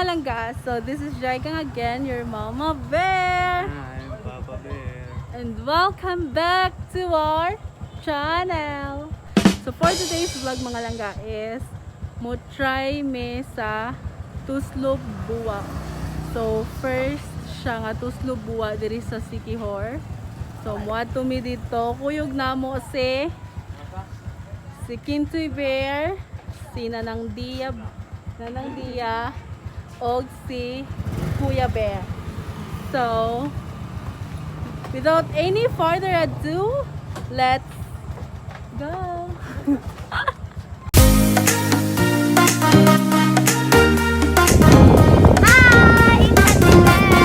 Langga! So this is Jaikang again, your Mama Bear! I'm Papa Bear. And welcome back to our channel! So for today's vlog, mga langga, is mo try me sa Tuslob Buwa. So first siya nga Tuslob Buwa diri sa Sikihor. So moadto mi dito, kuyog namo si si Kintoy Bear, si Nanang Dia, og si Kuya Bear. So, without any further ado, let's go! Hi! It's Ate Bear!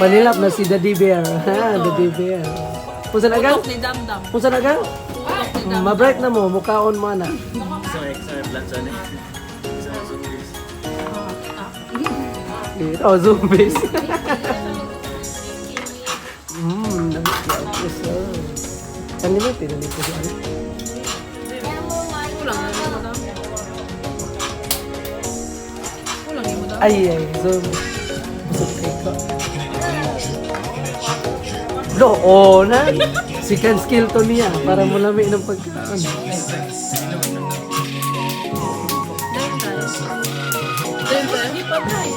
Nagpanilap na si Daddy Bear. Ha, Daddy Bear. Pusa na gang? Putok ni Damdam. Pusa na gang? Putok ni Damdam. Ma-break na mo, mukaon mo na. Sa may plan sana. Sa zombies. Oh, zombies. Nag-yes. Kanina, tinanin ko siya. Kulang na mo daw. Kulang mo daw. Ay, ay, zombie. Busog kay ko. Do, oh, na. Second skill to niya para mulami ng pagkaon. Then tayo. Patay.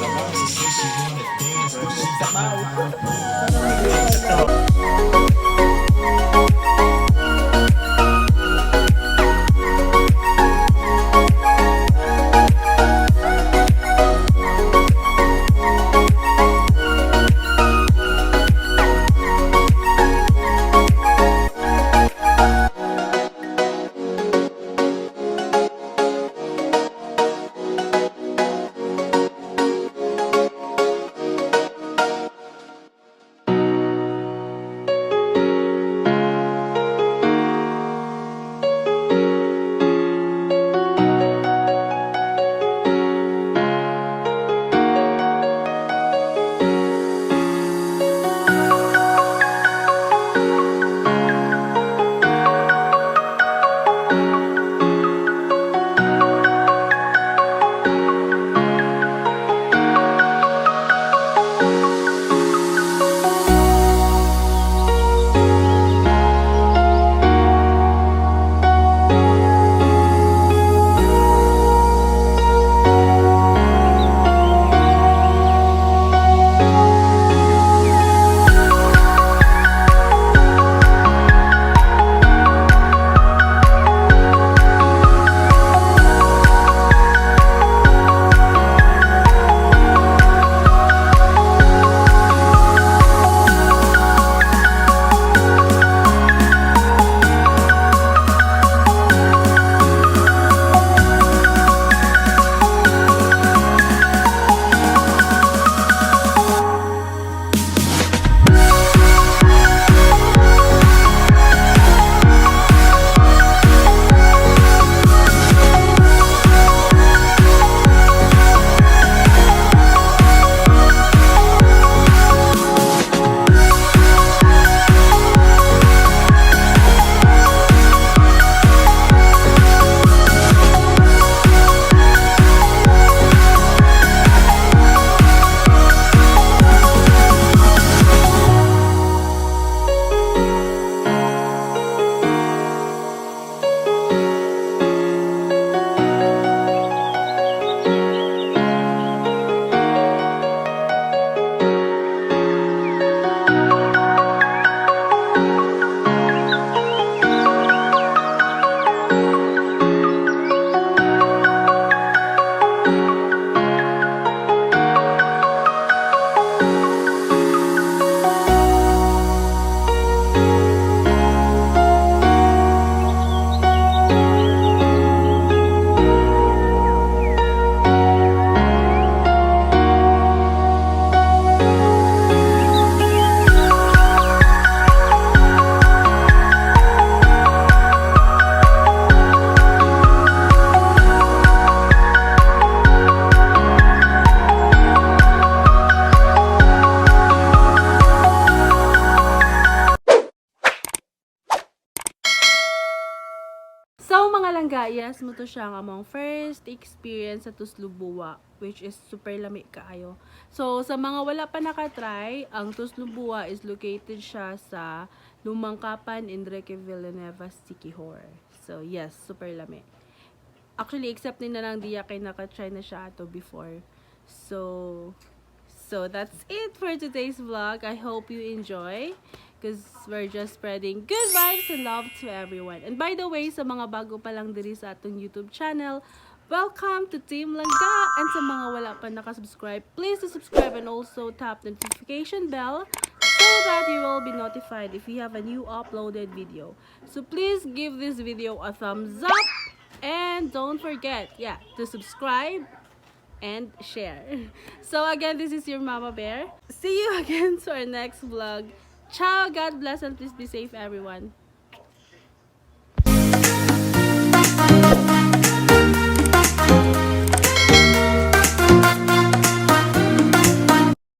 So mga langga, yes, mao to siya ang among first experience sa Tuslob Buwa, which is super lami kaayo. So sa mga wala pa nakatry, ang Tuslob Buwa is located siya sa Lumangkapan, Enrique Villanueva, Siquijor. So yes, super lami. Actually, except ni na lang diya kay nakatry na siya ato before. So that's it for today's vlog. I hope you enjoy because we're just spreading good vibes and love to everyone. And by the way, sa mga bago pa lang diri sa atong YouTube channel, welcome to Team Langga! And sa mga wala pa nakasubscribe, please to subscribe and also tap the notification bell so that you will be notified if we have a new uploaded video. So please give this video a thumbs up and don't forget, yeah, to subscribe and share. So again, this is your Mama Bear. See you again to our next vlog. Ciao, God bless, and please be safe, everyone.